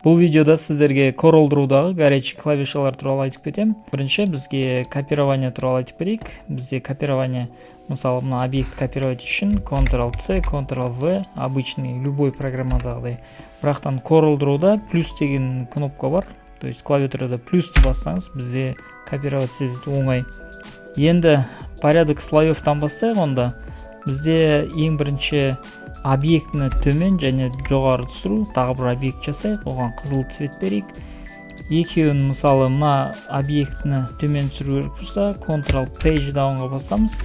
Бұл видеода сіздерге CorelDRAW-дағы горячий клавишалар туралы айтып кетемін. Бірінші бізге копирование туралы айтып кетейік. Бізде копирование, мысалы, мына объект копировать үшін Ctrl C, Ctrl V, обычный любой программадағыдай. Бірақтан CorelDRAW-да плюс деген кнопка бар. То есть клавиатурада плюсті бассаңыз, бізде копировать ету оңай. Енді порядок слоевтан бастайық онда. Бізде ең бірінші объектіні төмен және жоғары түсіру. Тағы бір объект жасайық, оған қызыл цвет берейік. Екеуін, мысалы, мына объектіні төмен түсіру керек болса, Ctrl Page Downға басамыз.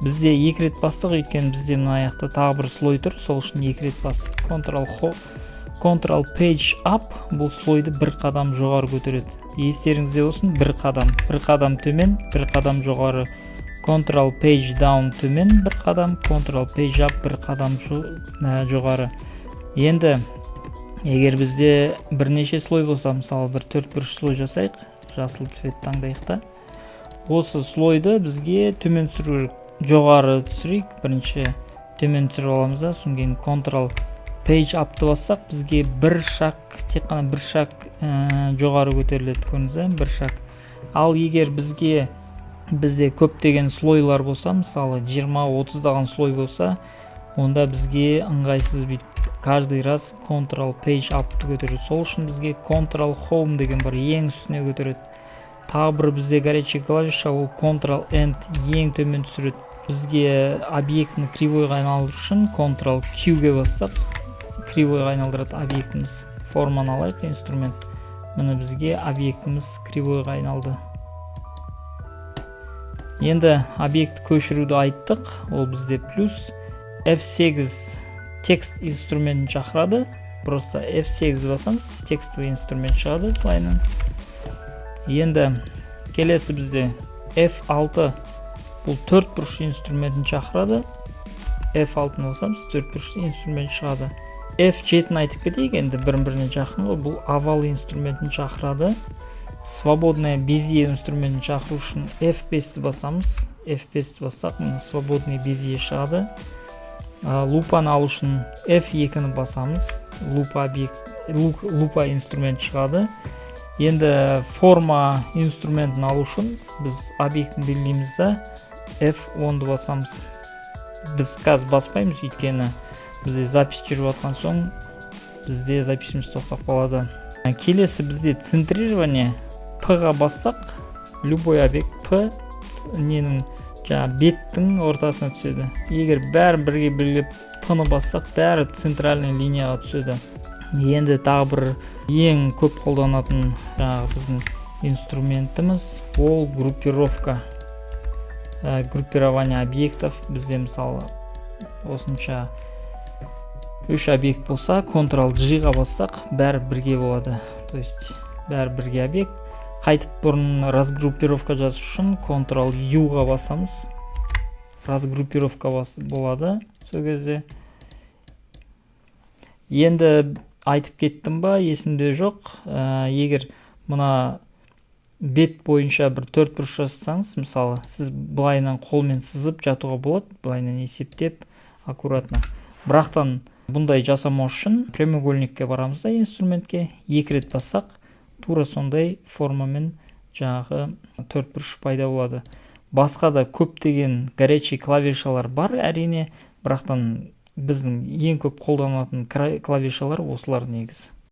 Бізде екі рет бастық, өйткені бізде мына жақта тағы бір слой тұр, сол үшін екі рет бастық. Ctrl Page Up бұл слойды бір қадам жоғары көтереді. Естеріңізде болсын: бір қадам, бір қадам төмен, бір қадам жоғары. Ctrl Page Down төмен бір қадам, Ctrl Page Up бір қадам жоғары. Енді егер бізде бірнеше слой болса, мысалы, бір төрт бұрыш слой жасайық, жасыл цвет таңдайық та, осы слойды бізге төмен түсіру керек. Жоғары түсірейік, бірінші төмен түсіріп аламыз да, содан кейін Ctrl Page Up'ты бассақ, бізге бір шаг, тек қана бір шаг жоғары көтеріледі, көрдіңіз ба, бір шаг. Ал егер бізде көптеген слойлар болса, мысалы, 20-30-даған слой болса, онда бізге ыңғайсыз бүйтіп каждый раз Ctrl Page Up'ты көтеру. Сол үшін бізге Ctrl Home деген бар, ең үстіне көтереді. Тағы бір бізде горячий клавиша, ол Ctrl End, ең төмен түсіреді. Бізге объектіні кривойға айналдыру үшін Ctrl Q-ге бассақ, кривойға айналдырады объектіміз. Форманы алайық, инструмент. Міне, бізге объектіміз кривойға айналды. Енді объект көшіруді айттық, ол бізде плюс. F8 текст инструментін шақырады. Просто F8 басамыз, текстовый инструмент шығады былайынан. Енді келесі бізде F6, бұл төрт бұрыш инструментін шақырады. F6-ны басамыз, төрт бұрыш инструмент шығады. F7-ні айтып кетейік енді, бір біріне жақын ғой. Бұл овал инструментін шақырады. Свободная безье инструментін шақыру үшін F5-ті басамыз. F5-ті бассақ, міне, свободный безье шығады. Лупаны алу үшін F2-ні басамыз, лупа объект, лупа инструмент шығады. Енді форма инструментін алу үшін біз объектін белгілейміз да, F10-ды басамыз. Біз қазір баспаймыз, өйткені бізде запись жүріп жатқан соң, бізде записіміз тоқтап қалады. Келесі бізде центрирование. П-ға бассақ, любой объект П ненің, жаңағы беттің ортасына түседі. Егер бәрін бірге белгілеп, П-ны бассақ, бәрі центральный линияға түседі. Енді тағы бір ең көп қолданатын жаңағы біздің инструментіміз, ол группировка, группирование объектов. Бізде, мысалы, осынша үш объект болса, Ctrl G-ға бассақ, бәрі бірге болады, то есть бәрі бірге объект. Қайтып бұрын разгруппировка жасау үшін Ctrl U-ға басамыз, разгруппировка болады сол кезде. Енді айтып кеттім ба, есімде жоқ, егер мына бет бойынша бір төрт бұрыш жасасаңыз, мысалы, сіз былайынан қолмен сызып жатуға болады, былайынан есептеп аккуратно. Бірақтан бұндай жасамау үшін прямоугольникке барамыз да, инструментке екі рет бассақ, тура сондай формамен жаңағы төрт бұрыш пайда болады. Басқа да көптеген горячий клавишалар бар, әрине, бірақтан біздің ең көп қолданылатын клавишалар осылар негізі.